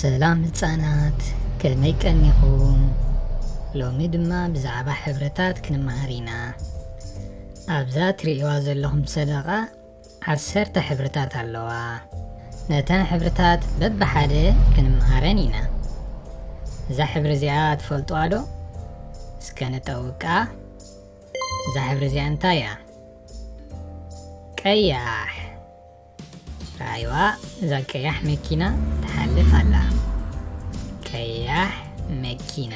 ሰላም ህጻናት፣ ከመይ ቀኒኹም? ሎሚ ድማ ብዛዕባ ሕብርታት ክንመሃር ኢና። ኣብዛ ትርእይዋ ዘለኹም ሰደቓ ዓሰርተ ሕብርታት ኣለዋ። ነተን ሕብርታት በብሓደ ክንመሃረን ኢና። እዛ ሕብሪ እዚኣ ትፈልጡዋ ዶ? እስከ ንጠውቃ። እዛ ሕብሪ እዚኣ እንታይ እያ? ቀያሕ። ረኣይዋ፣ እዛ ቀያሕ መኪና ትሓልፍ ኣላ። ቀያሕ መኪና።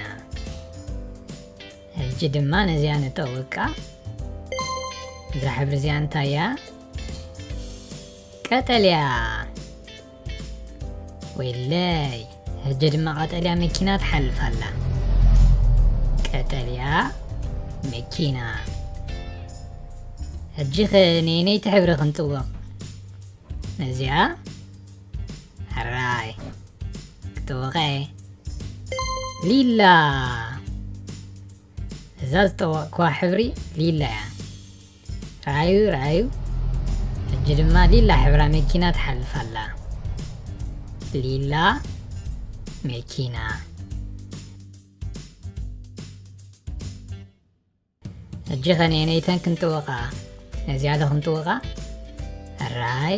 ሕጂ ድማ ነዚኣ ንጠውቃ። እዛ ሕብሪ እዚኣ እንታይ እያ? ቀጠልያ። ወይለይ፣ ሕጂ ድማ ቀጠልያ መኪና ትሓልፍ ኣላ። ቀጠልያ መኪና። ሕጂ ኸ ነየነይቲ ሕብሪ ክንጥውቕ? ነዚኣ? ሕራይ። ክጥውቐ። ሊላ። እዛ ዝጠወቕኩዋ ሕብሪ ሊላ እያ። ረኣዩ፣ ረኣዩ። ሕጂ ድማ ሊላ ሕብራ መኪና ትሓልፍ ኣላ። ሊላ መኪና። ሕጂ ኸ ነየነይተን ክንጥውቓ? ነዚኣ ዶ ክንጥውቓ? ሕራይ።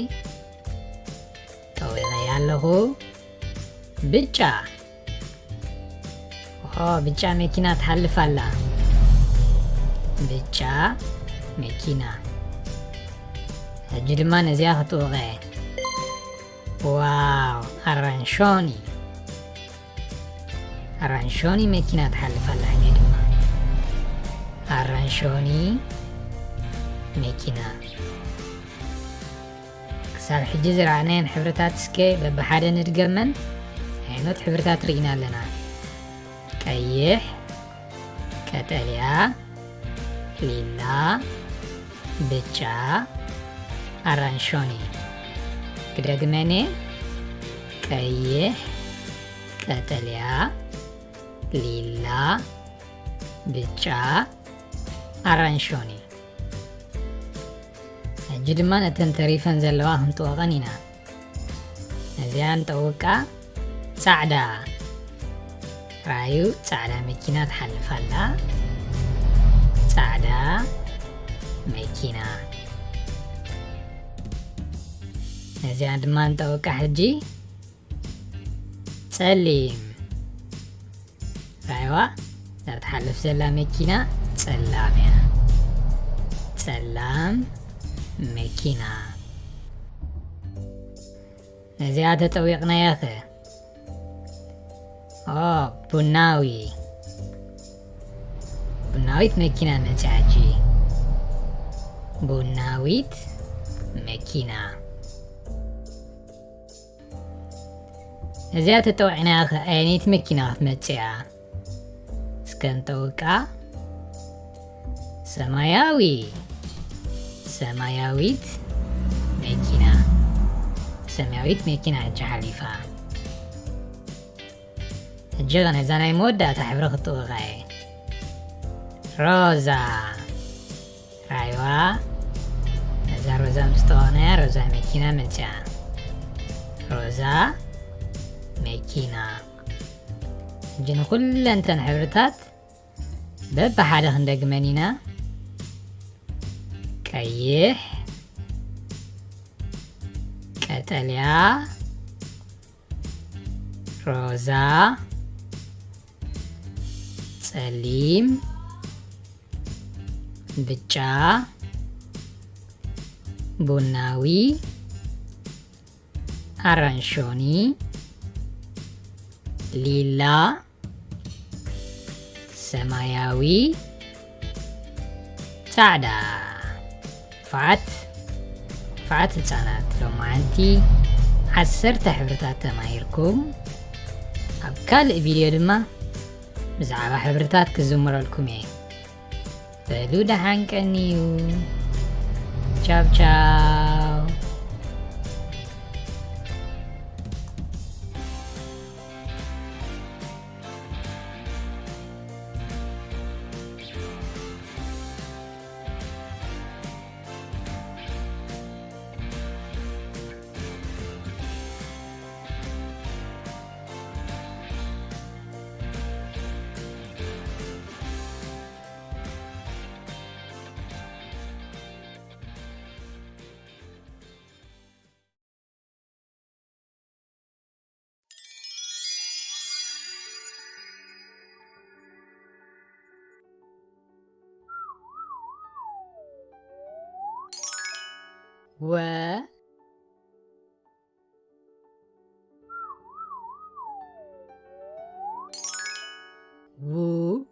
ጠዊቐያ ኣለኹ። ብጫ። ኦ፣ ብጫ መኪና ትሓልፍ ኣላ። ብጫ መኪና። ሕጂ ድማ ነዚኣ ክጥውቐ። ዋው፣ ኣራንሾኒ። ኣራንሾኒ መኪና ትሓልፍ ኣላ። ሕጂ ድማ ኣራንሾኒ መኪና። ክሳብ ሕጂ ዝረኣናየን ሕብርታት እስከ በብሓደ ንድገመን። ዓይነት ሕብርታት ርኢና ኣለና። ቀይሕ፣ ቀጠልያ፣ ሊላ፣ ብጫ፣ ኣራንሾኒ። ክደግመን እየ። ቀይሕ፣ ቀጠልያ፣ ሊላ፣ ብጫ፣ ኣራንሾኒ። ሕጂ ድማ ነተን ተሪፈን ዘለዋ ክንጥወቐን ኢና። ነዚኣ ንጠውቃ። ጻዕዳ። ራዩ፣ ጻዕዳ መኪና ትሓልፍ ኣላ። ጻዕዳ መኪና። ነዚኣ ድማ ንጠውቃ ሕጂ። ጸሊም። ራይዋ፣ እዛ ትሓልፍ ዘላ መኪና ጸላም እያ። ጸላም መኪና። ነዚኣ ተጠዊቕናያ ኸ? ኦ፣ ቡናዊ። ቡናዊት መኪና መጽያ ሕጂ። ቡናዊት መኪና። እዚኣ ተጠዊቕናያ ኸ ኣየነይቲ መኪና ክትመጽእ እያ? እስከ ንጠውቃ። ሰማያዊ። ሰማያዊት መኪና። ሰማያዊት መኪና ሕጂ ሓሊፋ። ሕጂ ኸ ነዛ ናይ መወዳእታ ሕብሪ ክጥውቓ እየ። ሮዛ። ራይዋ። ነዛ ሮዛ ምስ ጠወቕናያ ሮዛ መኪና መጽያ። ሮዛ መኪና። ሕጂ ንኹለን እተን ሕብርታት በብሓደ ክንደግመን ኢና። ቀይሕ፣ ቀጠልያ፣ ሮዛ፣ ጸሊም፣ ብጫ፣ ቡናዊ፣ ኣራንሾኒ፣ ሊላ፣ ሰማያዊ፣ ጻዕዳ። ንፉዓት፣ ንፉዓት ህጻናት፣ ሎማዓንቲ ዓሰርተ ሕብርታት ተማሂርኩም። ኣብ ካልእ ቪድዮ ድማ ብዛዕባ ሕብርታት ክዝምረልኩም እየ። በሉ ደሓን ቀንዩ። ቻው ቻው። ወ ው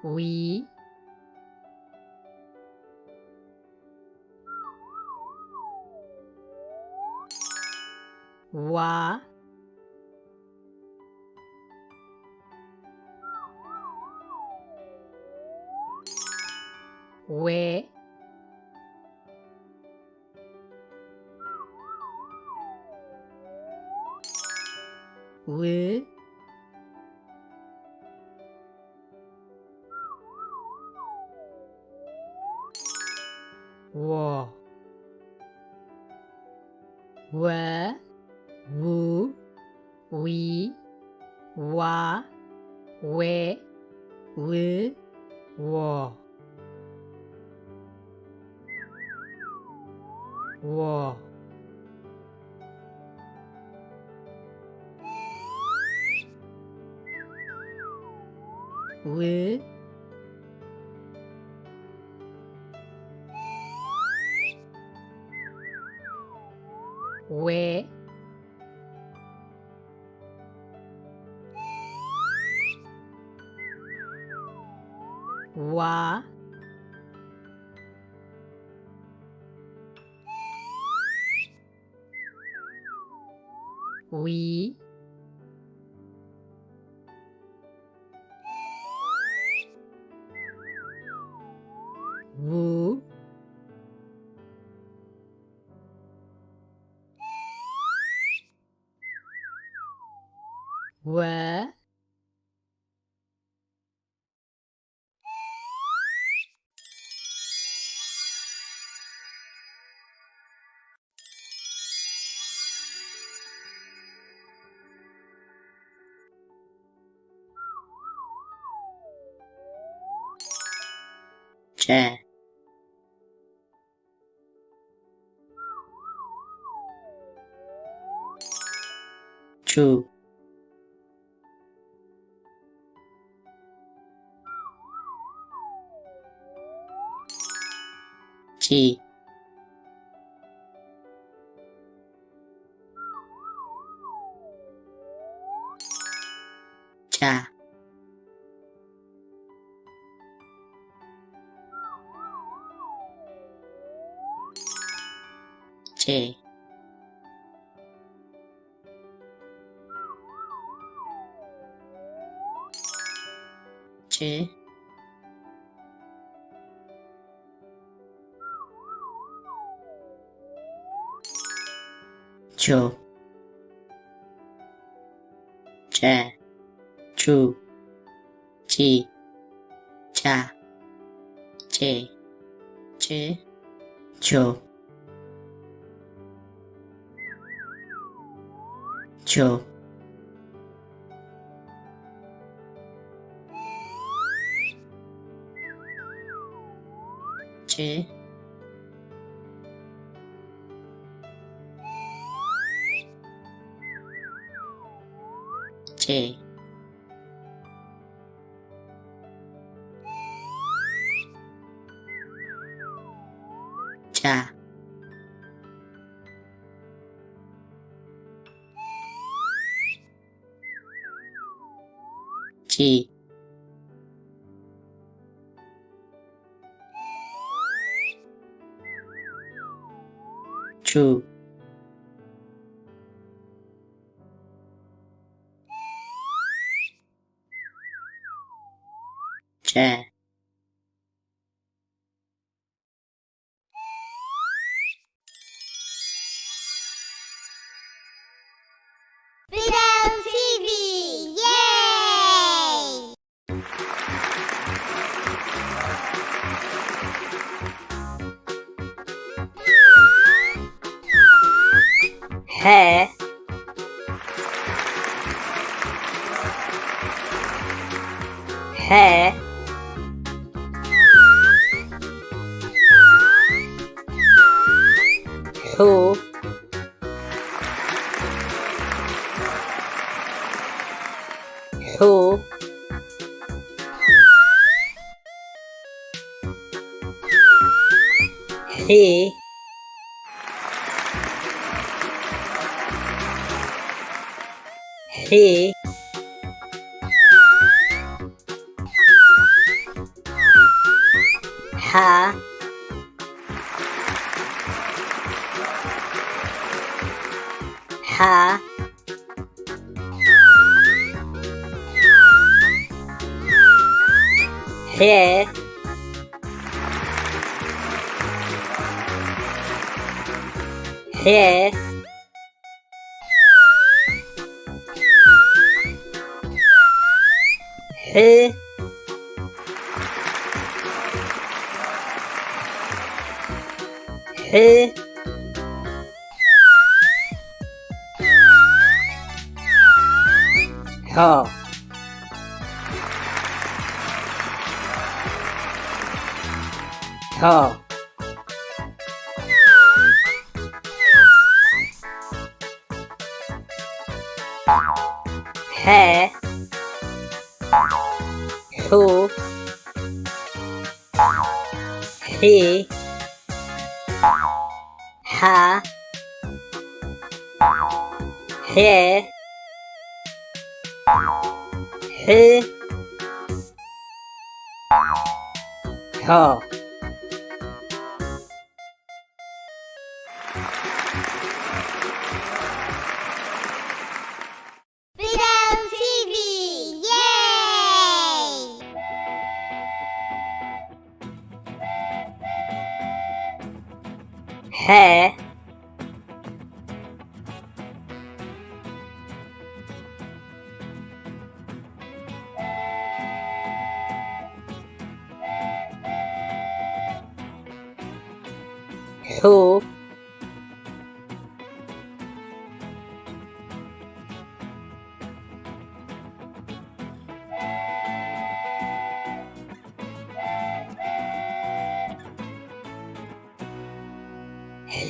ዊ ዋ ዌ ው ዎ ወ ው ዊ ዋ ዌ ው ዎ ዎ ው ዌ ዋ ዊ ው ወ ጨ ጩ ጪ ጫ ጬ ጭ ቾ ጨ ጩ ጪ ጫ ጬ ጭ ቾ ቾ ጭ ጬ ጫ ጪ ጩ ጨ ፊደል ቲቪ ሄ ሄ ሑ ሑ ሒ ሒ ሓ ሓ ሐ ሐ ሕ ሕ ሖ ሖ ሐ ሑ ሒ ሓ ሐ ሕ ሖ ፊደል ቲቪ የይ! ሐ ሑ ሒ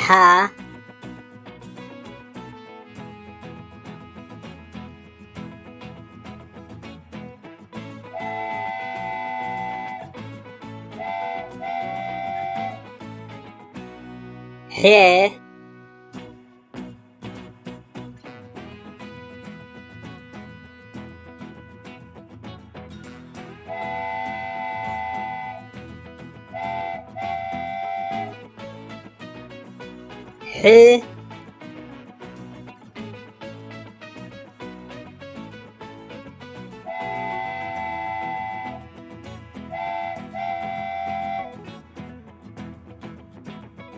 ሓ ሐ ሕ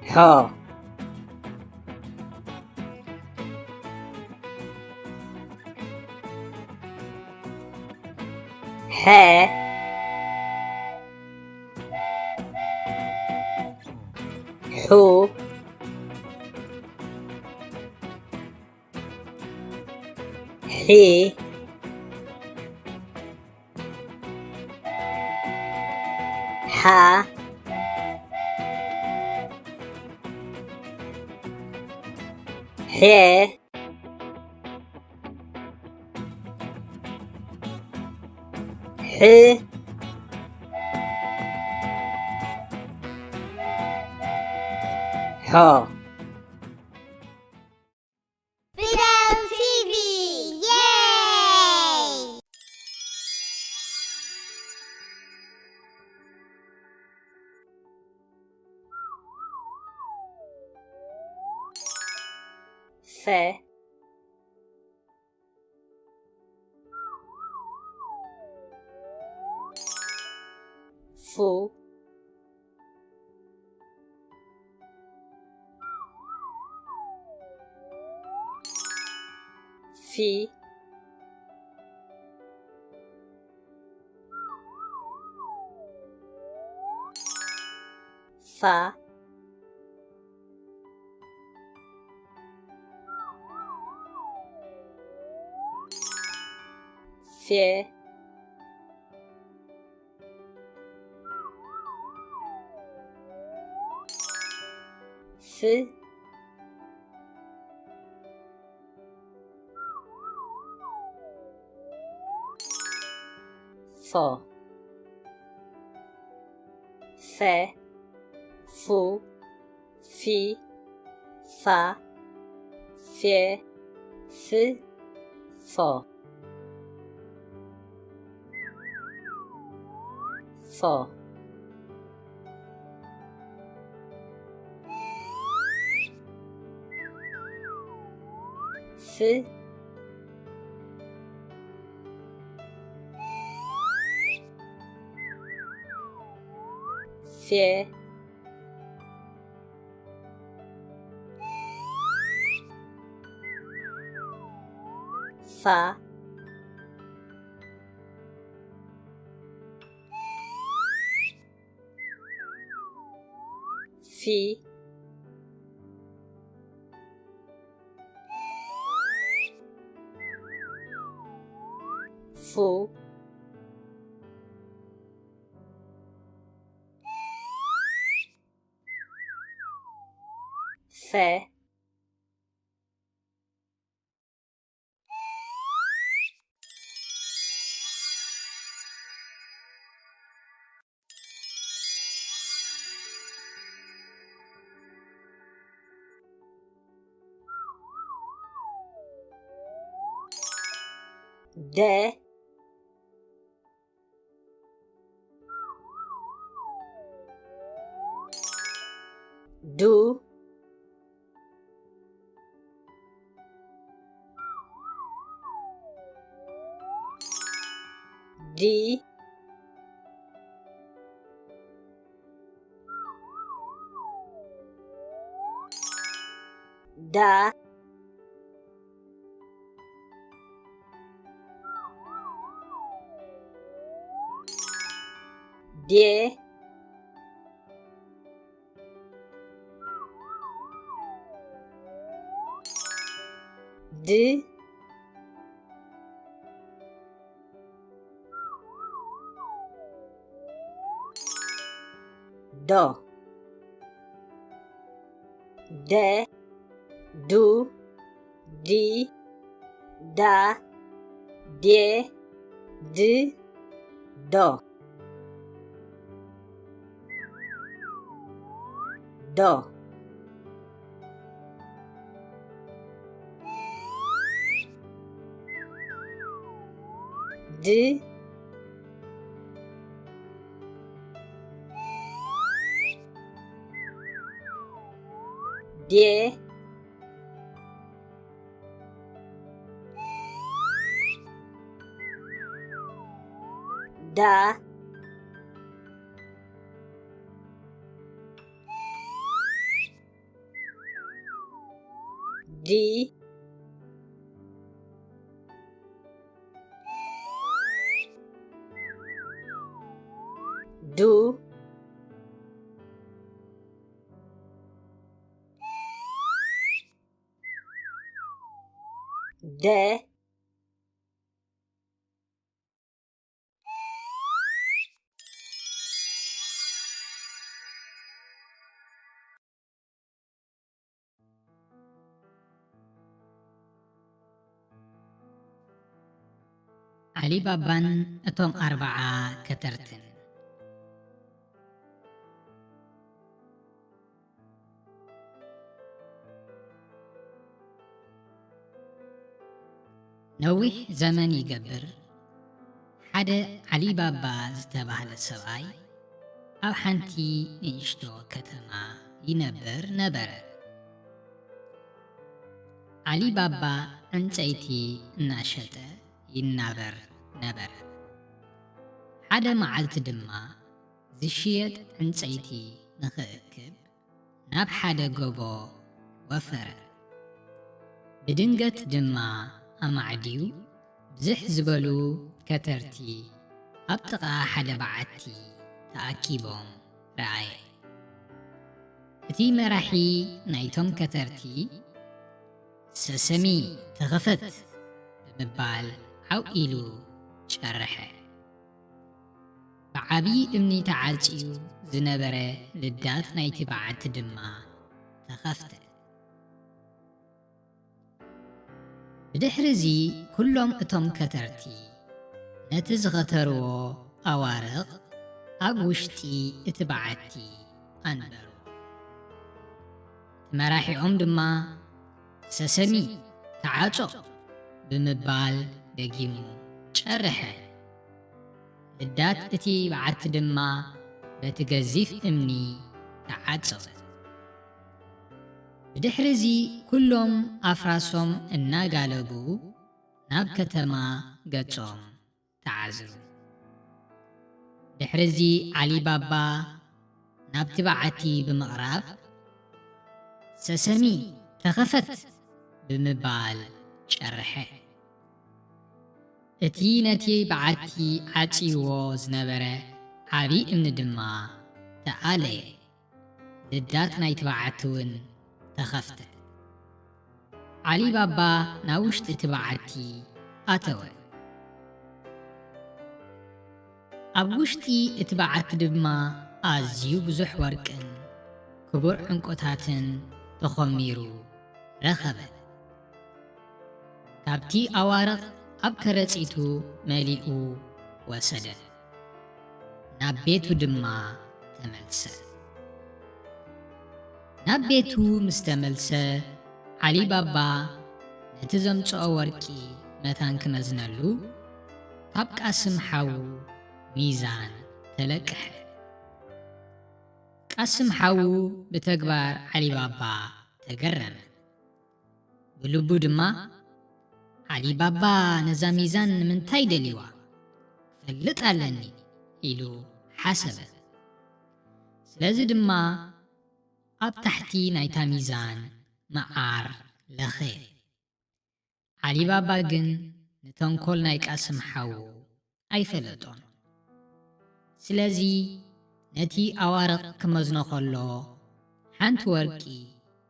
ሖ ሐ ሑ ሒ ሓ ሐ ሕ ሖ ፊደል ቲቪ የይ! ፈ ፉ ፊ ፋ ፌ ስ ሶ ሰ ፉ ፊ ፋ ፌ ፍ ፎ ፎ ፍ ፌ ፋ ፊ ፉ ፈ ደ ዱ ዲ ዳ ዴ ድ ዶ ደ ዱ ዲ ዳ ዴ ድ ዶ ዶ ድ ዴ ዳ ዲ ዱ ደ ዓሊባባን እቶም ኣርብዓ ከተርትን። ነዊሕ ዘመን ይገብር፣ ሓደ ዓሊባባ ዝተባህለ ሰብኣይ ኣብ ሓንቲ ንእሽቶ ከተማ ይነብር ነበረ። ዓሊባባ ዕንጨይቲ እናሸጠ ይናበር ነበረ። ሓደ መዓልቲ ድማ ዝሽየጥ ዕንጨይቲ ንኽእክብ ናብ ሓደ ጎቦ ወፈረ። ብድንገት ድማ ኣማዕድዩ ብዝሕ ዝበሉ ከተርቲ ኣብ ጥቓ ሓደ በዓቲ ተኣኪቦም ረኣየ። እቲ መራሒ ናይቶም ከተርቲ፣ "ሰሰሚ፣ ተኸፈት!" ብምባል ዓው ኢሉ ጨርሐ። ብዓቢ እምኒ ተዓጽዩ ዝነበረ ልዳት ናይቲ በዓቲ ድማ ተኸፍተ። ብድሕርዚ ኩሎም እቶም ከተርቲ ነቲ ዝኸተርዎ ኣዋርቕ ኣብ ውሽጢ እቲ በዓቲ ኣንበርዎ። መራሒኦም ድማ፣ "ሰሰሚ፣ ተዓጾ!" ብምባል ደጊሙ ጨርሐ። ልዳት እቲ በዓቲ ድማ በቲ ገዚፍ እምኒ ተዓጸወ። ብድሕርዚ ኩሎም ኣፍራሶም እናጋለቡ ናብ ከተማ ገጾም ተዓዝሩ። ድሕርዚ ዓሊ ባባ ናብቲ በዓቲ ብምቕራብ፣ "ሰሰሚ፣ ተኸፈት!" ብምባል ጨርሐ። እቲ ነቲ በዓቲ ዓጽይዎ ዝነበረ ዓቢ እምኒ ድማ ተኣለየ። ልዳት ናይቲ በዓቲ እውን ተኸፍተ። ዓሊ ባባ ናብ ውሽጢ እቲ በዓቲ ኣተወ። ኣብ ውሽጢ እቲ በዓቲ ድማ ኣዝዩ ብዙሕ ወርቅን ክቡር ዕንቁታትን ተኾሚሩ ረኸበ። ካብቲ ኣዋርቕ ኣብ ከረጺቱ መሊኡ ወሰደ። ናብ ቤቱ ድማ ተመልሰ። ናብ ቤቱ ምስ ተመልሰ፣ ዓሊ ባባ ነቲ ዘምጽኦ ወርቂ መታን ክመዝነሉ፣ ካብ ቃስም ሓዉ ሚዛን ተለቅሐ። ቃስም ሓዉ ብተግባር ዓሊ ባባ ተገረመ። ብልቡ ድማ፣ "ዓሊ ባባ ነዛ ሚዛን ንምንታይ ደልይዋ? ክፈልጥ ኣለኒ" ኢሉ ሓሰበ። ስለዚ ድማ ኣብ ታሕቲ ናይታ ሚዛን መዓር ለኸየ። ዓሊ ባባ ግን ንተንኮል ናይ ቃስም ሓዉ ኣይፈለጦን። ስለዚ ነቲ ኣዋርቕ ክመዝኖ ከሎ፣ ሓንቲ ወርቂ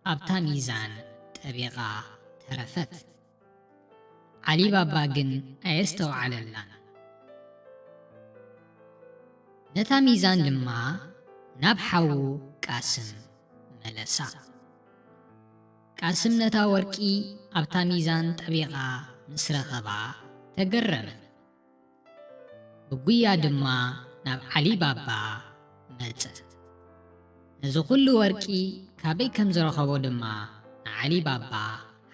ኣብታ ሚዛን ጠቢቓ ተረፈት። ዓሊ ባባ ግን ኣየስተውዓለላን። ነታ ሚዛን ድማ ናብ ሓዉ ቃስም መለሳ። ቃስም ነታ ወርቂ ኣብታ ሚዛን ጠቢቓ ምስ ረኸባ ተገረመ። ብጉያ ድማ ናብ ዓሊ ባባ መጸ። ነዚ ኩሉ ወርቂ ካበይ ከም ዝረኸቦ ድማ ንዓሊ ባባ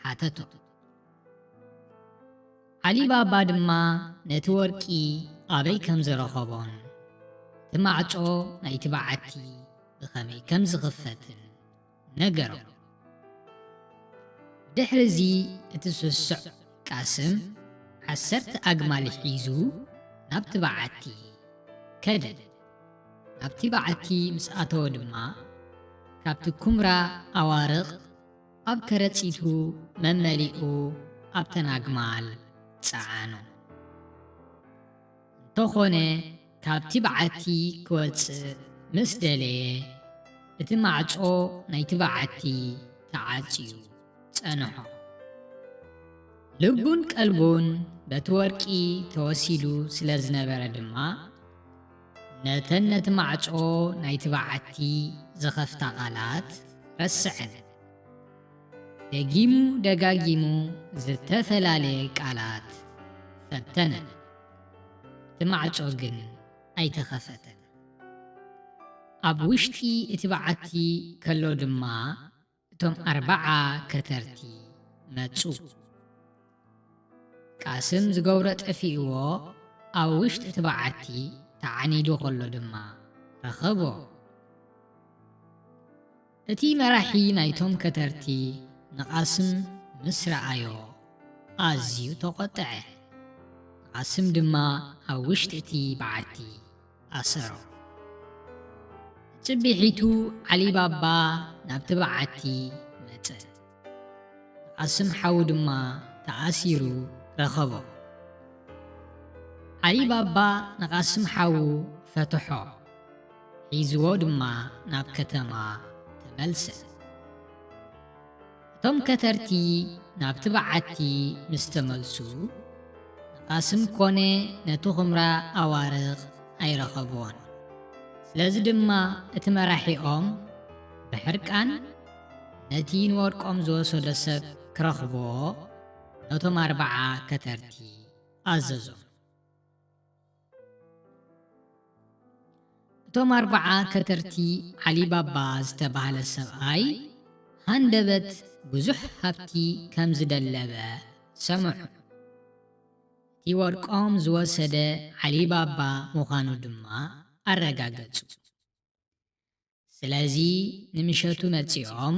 ሓተቶ። ዓሊ ባባ ድማ ነቲ ወርቂ ኣበይ ከም ዝረኸቦን እቲ ማዕጾ ናይቲ በዓቲ ብኸመይ ከም ዝኽፈትን ነገሮ። ድሕርዚ እቲ ስሱዕ ቃስም ዓሰርተ ኣግማል ሒዙ ናብቲ በዓቲ ከደ። ናብቲ በዓቲ ምስ ኣተወ ድማ፣ ካብቲ ኩምራ ኣዋርቕ ኣብ ከረጺቱ መመሊኡ ኣብተን ኣግማል ጸዓኖ። እንተኾነ፣ ካብቲ በዓቲ ክወጽእ ምስ ደለየ፣ እቲ ማዕጾ ናይቲ በዓቲ ተዓጽዩ ጸንሖ። ልቡን ቀልቡን በቲ ወርቂ ተወሲዱ ስለ ዝነበረ ድማ፣ ነተን ነቲ ማዕጾ ናይቲ በዓቲ ዝኸፍታ ቃላት ረስዐን። ደጊሙ ደጋጊሙ ዝተፈላለየ ቃላት ፈተነ። እቲ ማዕጾ ግን ኣይተኸፈተን። ኣብ ውሽጢ እቲ በዓቲ ከሎ ድማ እቶም ኣርባዓ ከተርቲ መጹ። ቃስም ዝገብሮ ጠፊእዎ ኣብ ውሽጢ እቲ በዓቲ ተዓኒዱ ከሎ ድማ ረኸቦ። እቲ መራሒ ናይቶም ከተርቲ ንቃስም ምስ ረኣዮ ኣዝዩ ተቖጥዐ። ንቃስም ድማ ኣብ ውሽጢ እቲ በዓቲ ኣሰሮ። ጽቢሒቱ ዓሊ ባባ ናብቲ በዓቲ መጸ። ንቃስም ሓዉ ድማ ተኣሲሩ ረኸቦ። ዓሊ ባባ ንቃስም ሓዉ ፈትሖ፣ ሒዝዎ ድማ ናብ ከተማ ተመልሰ። እቶም ከተርቲ ናብቲ በዓቲ ምስ ተመልሱ፣ ንቃስም ኮነ ነቲ ኹምራ ኣዋርቕ ኣይረኸብዎን። ስለዚ ድማ እቲ መራሒኦም ብሕርቃን ነቲ ንወርቆም ዝወሰዶ ሰብ ክረኽቦ ነቶም ኣርብዓ ከተርቲ ኣዘዞም። እቶም ኣርብዓ ከተርቲ ዓሊ ባባ ዝተባህለ ሰብኣይ ሃንደበት ብዙሕ ሃብቲ ከም ዝደለበ ሰምዑ። እቲ ወርቆም ዝወሰደ ዓሊ ባባ ምዃኑ ድማ ኣረጋገጹ። ስለዚ ንምሸቱ መጺኦም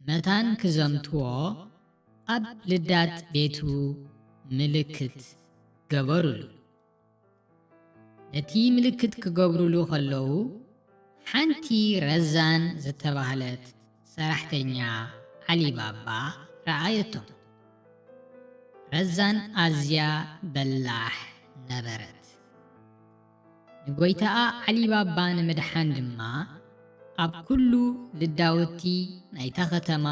መታን ክዘምትዎ ኣብ ልዳት ቤቱ ምልክት ገበሩሉ። ነቲ ምልክት ክገብሩሉ ከለዉ ሓንቲ ረዛን ዝተባህለት ሰራሕተኛ ዓሊ ባባ ረኣየቶም። ረዛን ኣዝያ በላሕ ነበረት። ንጎይታኣ ዓሊ ባባ ንምድሓን ድማ ኣብ ኩሉ ልዳውቲ ናይታ ከተማ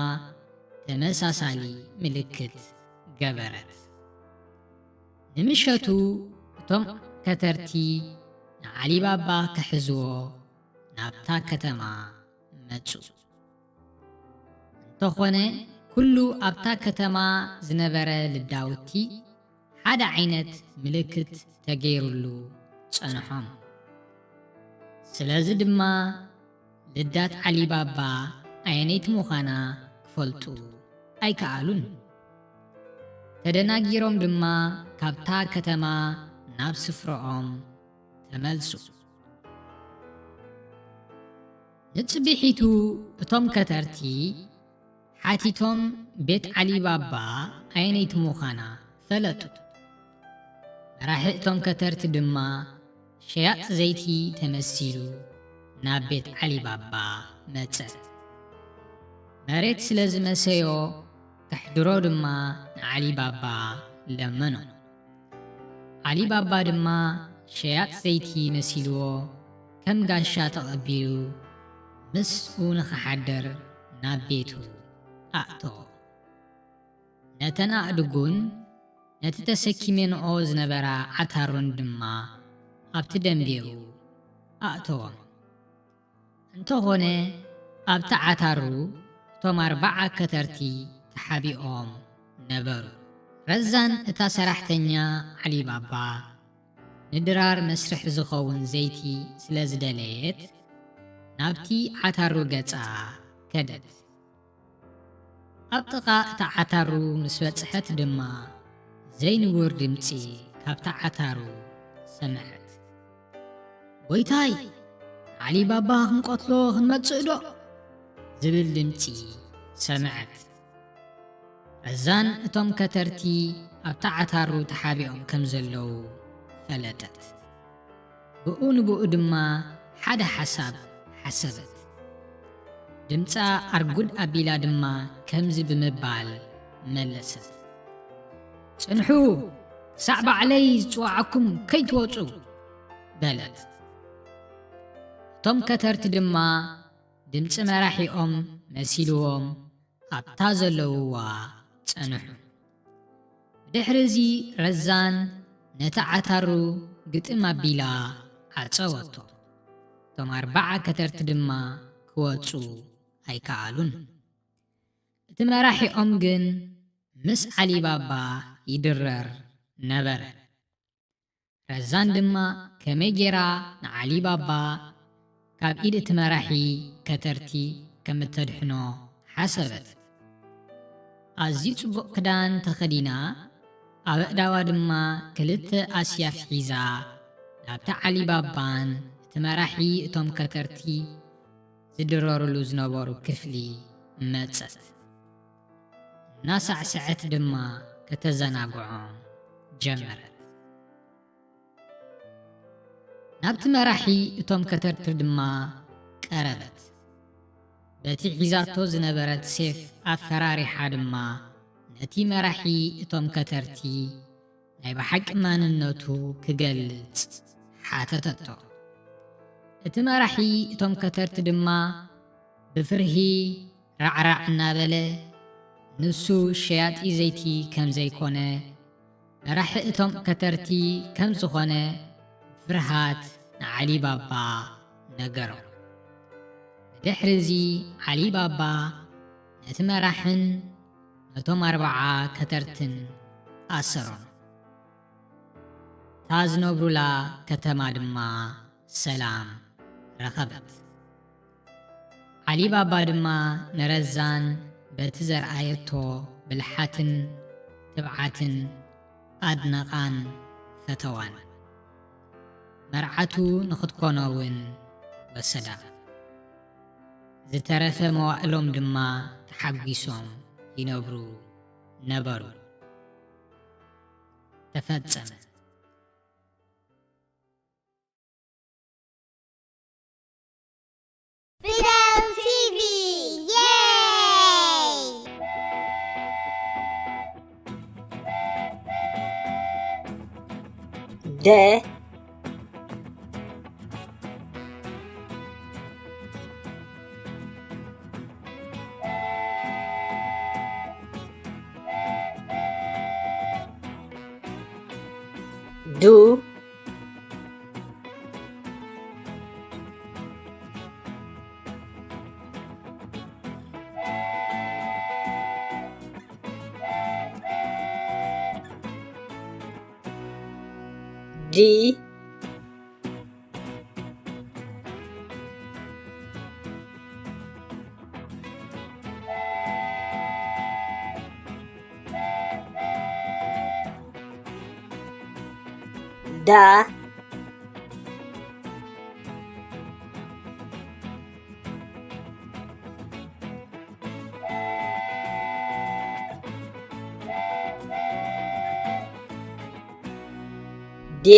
ተመሳሳሊ ምልክት ገበረት። ንምሸቱ እቶም ከተርቲ ንዓሊ ባባ ክሕዝዎ ናብታ ከተማ መጹ። እንተኾነ ኩሉ ኣብታ ከተማ ዝነበረ ልዳውቲ ሓደ ዓይነት ምልክት ተገይሩሉ ጸንሖም። ስለዚ ድማ ልዳት ዓሊ ባባ ኣየነይቲ ምዃና ክፈልጡ ኣይከኣሉን። ተደናጊሮም ድማ ካብታ ከተማ ናብ ስፍራኦም ተመልሱ። ንጽብሒቱ እቶም ከተርቲ ሓቲቶም ቤት ዓሊ ባባ ኣየነይቲ ምዃና ፈለጡ። መራሒ እቶም ከተርቲ ድማ ሸያጥ ዘይቲ ተመሲሉ ናብ ቤት ዓሊ ባባ መጸ። መሬት ስለ ዝመሰዮ ከሕድሮ ድማ ንዓሊ ባባ ለመኖ። ዓሊ ባባ ድማ ሸያጥ ዘይቲ መሲልዎ ከም ጋሻ ተቐቢሉ ምስኡ ንኽሓድር ናብ ቤቱ ኣእተዎ። ነተን ኣእዱጉን ነቲ ተሰኪመንኦ ዝነበራ ዓታሩን ድማ ኣብቲ ደምቤኡ ኣእተዎም። እንተኾነ ኣብቲ ዓታሩ እቶም ኣርብዓ ከተርቲ ተሓቢኦም ነበሩ። ረዛን እታ ሰራሕተኛ ዓሊ ባባ ንድራር መስርሒ ዝኸውን ዘይቲ ስለ ዝደለየት ናብቲ ዓታሩ ገጻ ከደት። ኣብ ጥቓ እታ ዓታሩ ምስ በጽሐት ድማ ዘይንቡር ድምጺ ካብታ ዓታሩ ሰምዐት። "ጎይታይ፣ ዓሊ ባባ ክንቀትሎ ክንመጽእ ዶ?" ዝብል ድምጺ ሰምዐት። ረዛን እቶም ከተርቲ ኣብታ ዓታሩ ተሓቢኦም ከም ዘለዉ ፈለጠት። ብኡ ንብኡ ድማ ሓደ ሓሳብ ሓሰበት። ድምጻ ኣርጉድ ኣቢላ ድማ ከምዚ ብምባል መለሰት። "ጽንሑ፣ ክሳዕ ባዕለይ ዝጽውዓኩም ከይትወጹ!" በለት። እቶም ከተርቲ ድማ ድምጺ መራሒኦም መሲልዎም ኣብታ ዘለውዋ ጸንሑ። ብድሕሪ እዚ ረዛን ነቲ ዓታሩ ግጥም ኣቢላ ዓጸወቶ። እቶም ኣርባዓ ከተርቲ ድማ ክወጹ ኣይከኣሉን። እቲ መራሒኦም ግን ምስ ዓሊ ባባ ይድረር ነበረ። ረዛን ድማ ከመይ ጌራ ንዓሊ ባባ ካብ ኢድ እቲ መራሒ ከተርቲ ከም እተድሕኖ ሓሰበት። ኣዝዩ ጽቡቕ ክዳን ተኸዲና፣ ኣብ ኣእዳዋ ድማ ክልተ ኣስያፍ ሒዛ፣ ናብቲ ዓሊ ባባን እቲ መራሒ እቶም ከተርቲ ዝድረርሉ ዝነበሩ ክፍሊ መጸት። እናሳዕሰዐት ድማ ከተዘናግዖም ጀመረት። ናብቲ መራሒ እቶም ከተርቲ ድማ ቀረበት። በቲ ሒዛቶ ዝነበረት ሴፍ ኣፈራሪሓ ድማ ነቲ መራሒ እቶም ከተርቲ ናይ ብሓቂ ማንነቱ ክገልጽ ሓተተቶ። እቲ መራሒ እቶም ከተርቲ ድማ ብፍርሂ ራዕራዕ እናበለ፣ ንሱ ሸያጢ ዘይቲ ከም ዘይኮነ፣ መራሒ እቶም ከተርቲ ከም ዝኾነ ብፍርሃት ንዓሊ ባባ ነገሮ። ብድሕሪ እዚ ዓሊ ባባ ነቲ መራሕን ነቶም ኣርብዓ ከተርትን ኣሰሮም። እታ ዝነብሩላ ከተማ ድማ ሰላም ረኸበት። ዓሊ ባባ ድማ ንረዛን በቲ ዘርኣየቶ ብልሓትን ትብዓትን ኣድነቓን ፈተዋን። መርዓቱ ንኽትኮኖ እውን ወሰዳ። ዝተረፈ መዋእሎም ድማ ተሓጒሶም ይነብሩ ነበሩ። ተፈጸመ። Freedom T V, yay! ደ ዱ ዲ ዳ ዴ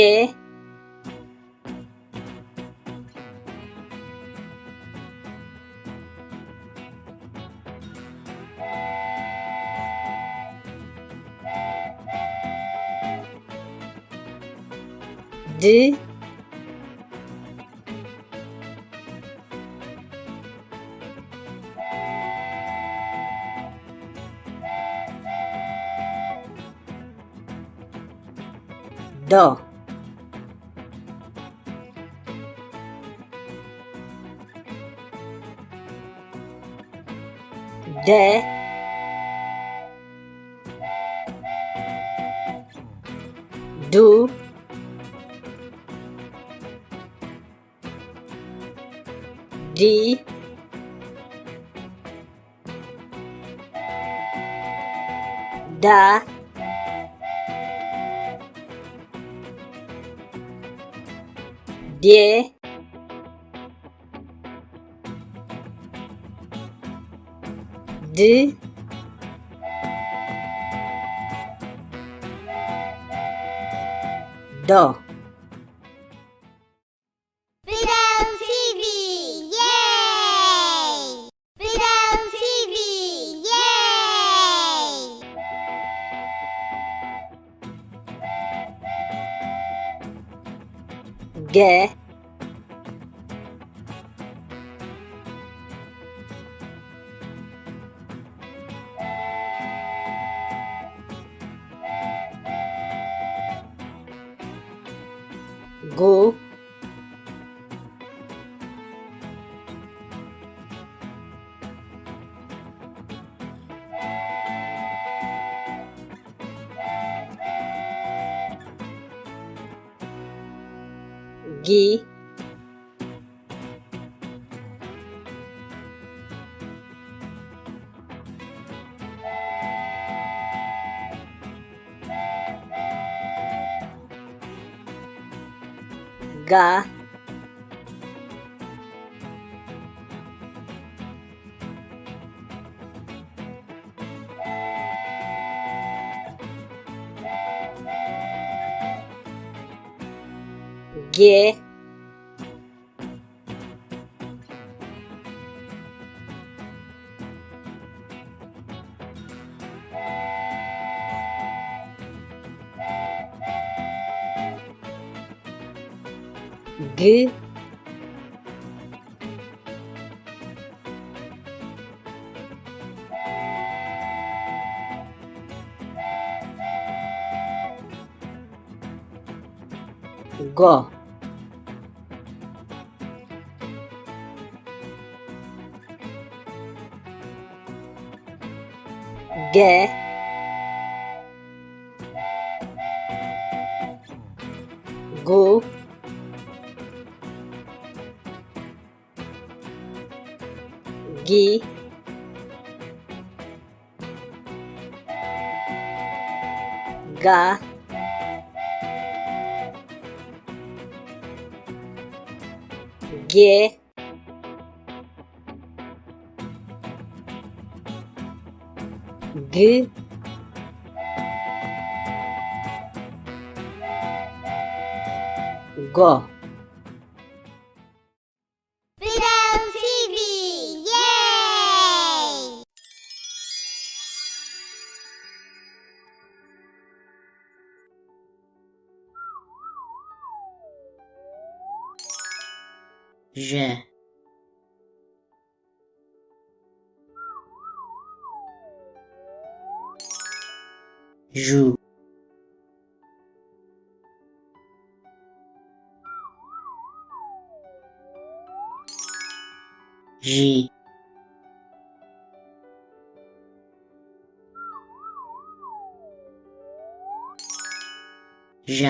ድ ዶ ደ ዱ ዲ ዳ ዴ ድ ዶ Freedom T V, yay! Freedom T V, yay! ገ ጉ ጊ ጋ ጌ ግ ጎ ገ፣ ጉ፣ ጊ፣ ጋ፣ ጌ፣ ግ፣ ጎ። ፊደል ቲቪ፣ የይ! ዠ፣ ዡ፣ ዢ፣ ዣ፣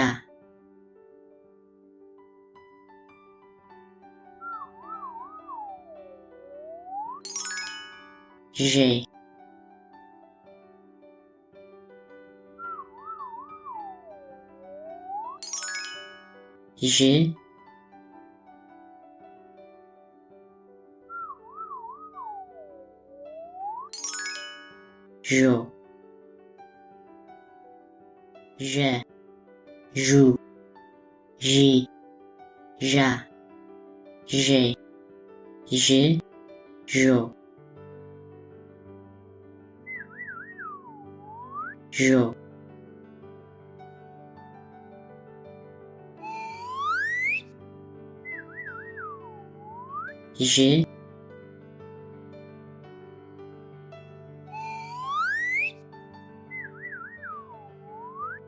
ዤ፣ ዥ፣ ዦ፣ ዠ፣ ዡ፣ ዢ፣ ዣ፣ ዤ፣ ዥ፣ ዦ፣ ዦ፣ ዥ፣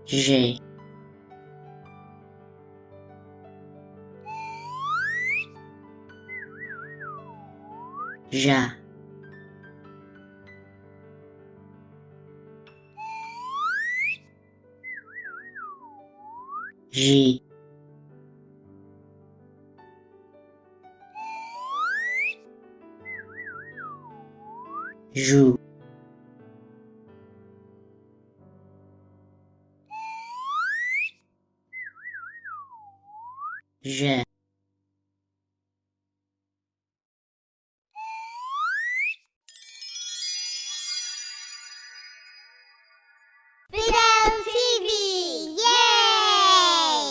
ዤ፣ ዣ፣ ዢ፣ ዡ፣ ዠ፣ ፊደል ቲቪ፣ የይ!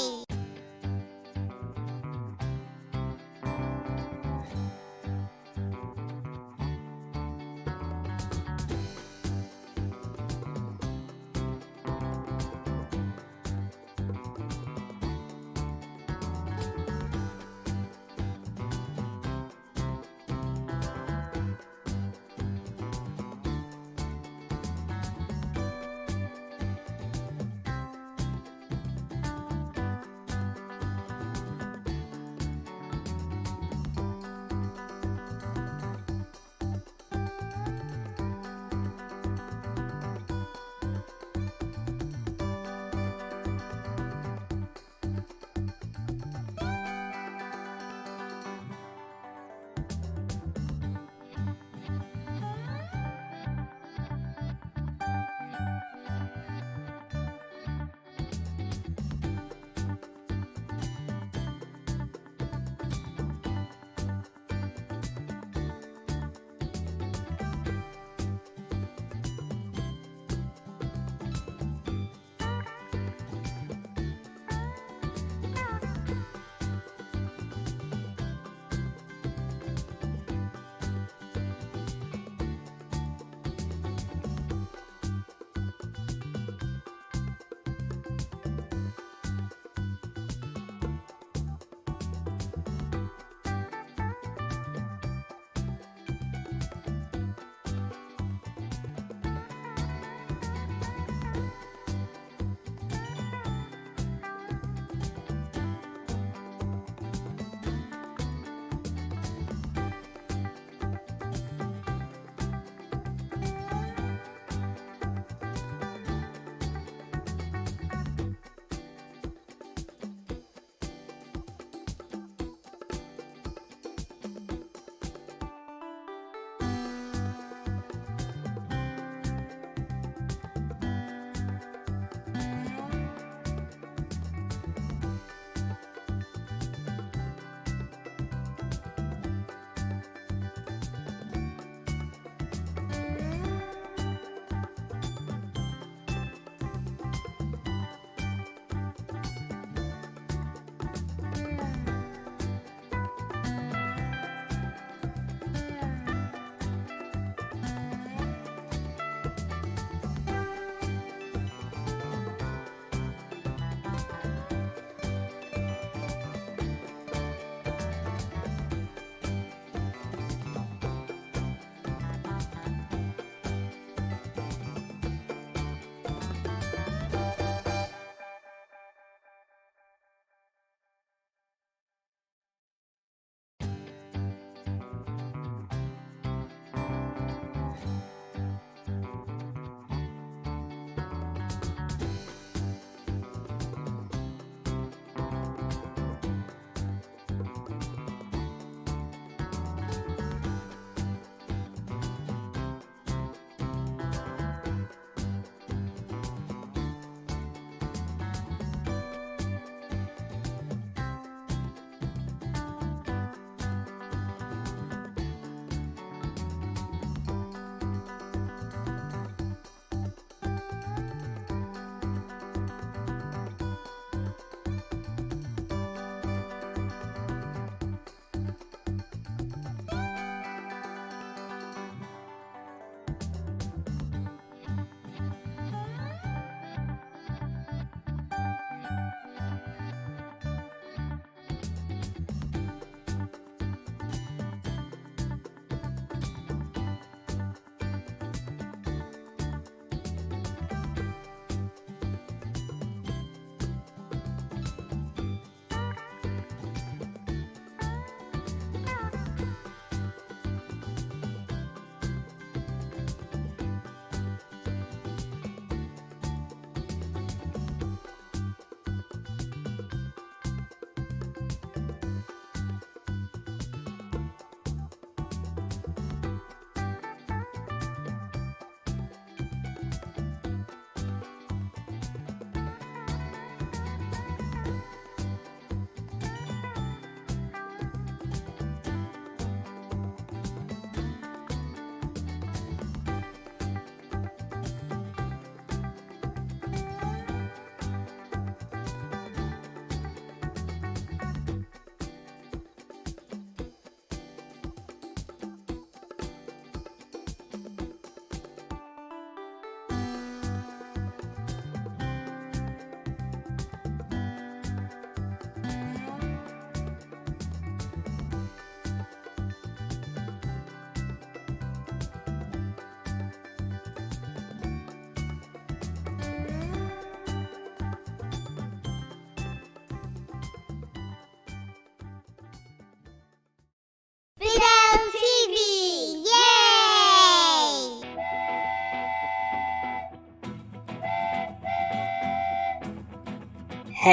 ሀ።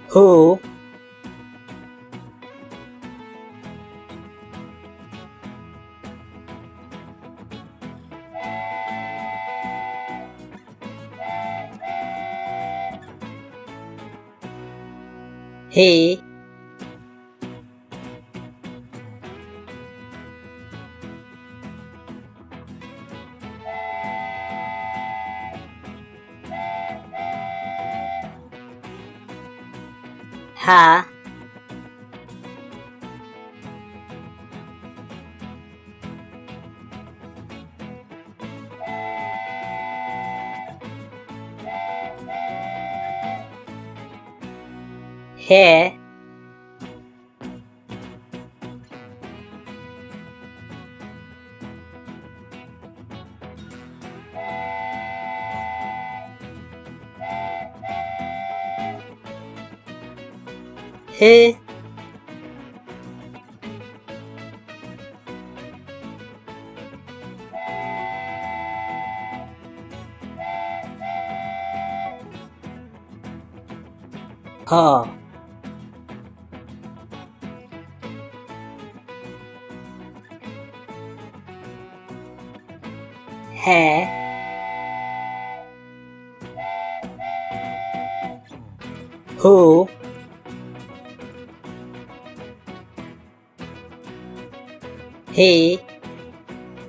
ሁ። ሄ። ሃ። ሄ። ህ። ሆ። ሀ። ሁ። ሄ።